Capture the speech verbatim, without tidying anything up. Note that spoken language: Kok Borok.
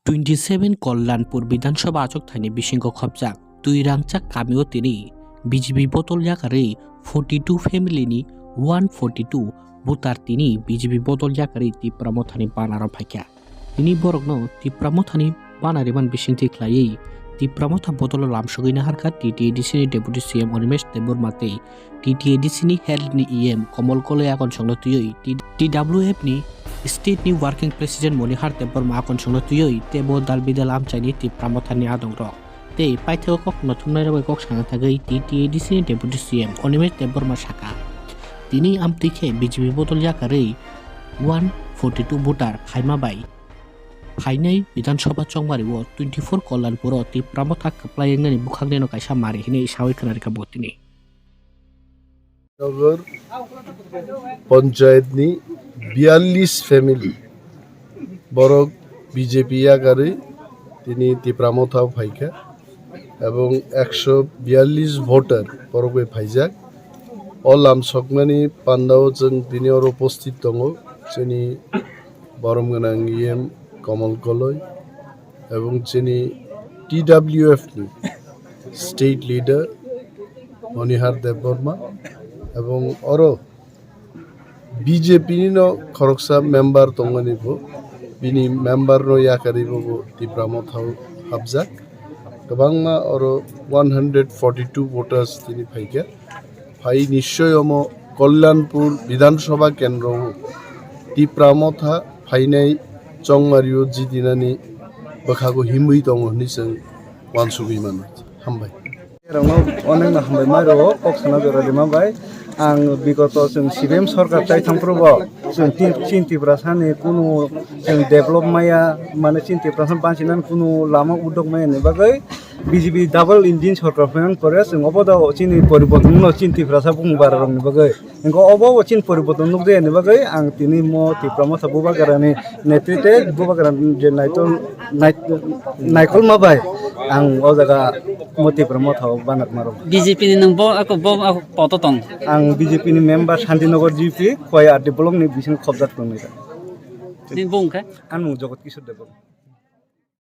twenty seven Kollanpur Bidhan Sabha achuk thaini bisingo khopjak Twi Rangchak kamio tini B J P bodol yakarwi forty two family ni one forty two voter tini B J P bodol yakarwi Tipra Mothani banaro phaikha. Tini borokno Tipra Mothani bana rimani bisingtwi khlaiwi Tipra Motha bodolo lamsogwi naharkha T T A D C ni Deputy C M Animesh Debbarma tei T T A D C ni health ni E M Komol Koloi akonsongno twiwi T-, T W F ni state ni working president Monihar Debbarma akonsongno twiwi tebo dal bidal amchaini Tipra Mothani adongrok tei paithago kok nothumnairok bai kok sana thagwi T T A D C ni Deputy C M Animesh Debbarma sakha. Tini amtwi khe B J P bodol yakarwi one forty two voter khaima bai phainai Bidhan Sabha chongmario twenty four Kollanpuro Tipra Motha kwplai wngnani bwkhaknino kaisa mari hinwi sawi khwnarikha bo tini. Nagar Panchayat ni biyallis family borok B J P yakarwi tini Tipra Motha phaikha ebong ekso biyallis voter borok bai phaijak. O lamsokmani pandao chwng tini oro upasthit tongo chini borom gwnang E M Komol Koloi ebong chini T W F ni state leader Monihar Debbarma ebong oro B J P ni no khoroksa member tongmani bo bini member no yakarwi bo bo Tipra Motha o hapjak. Kwbangma oro one hundred forty two voters tini phaikha. Phai nischoi omo Kalyanpur Bidhan Sabha kendro o Tipra Motha phainai chongmario jidinani bwkhago himwi tongo hwnwi chwng uansugwi mano. Hambai. Rongno onekno hambai mai rwo kok sana jora rima bai. Ang bigoto chwng C P M sorkar tai thangphuru bo chwng tin, chin Tiprasani kunu chwng develop maya, mane chin Tiprasani bansinani kunu lama udok maya ni bagwi B J P double engine sorkar phaiman pore chwng obo da chini poriborton no chin Tiprasa bung bara rokni bagwi. Hingke obo bo chini poriborton nukjakya ni bagwi ang tini mo Tipra Motha Bubagrani netrite Bubagrani je naitol nait-, naikolma bai ang o jaga mo Tipra Motha o banatma rok. B J P ni nwng bo ako bo ako poto tong. Ang B J P ni member Shantinagar G P Khowai R D block ni bising khobjak tongwi. Nini bung khe? Ang nwng Jogot Kishore Debbarma.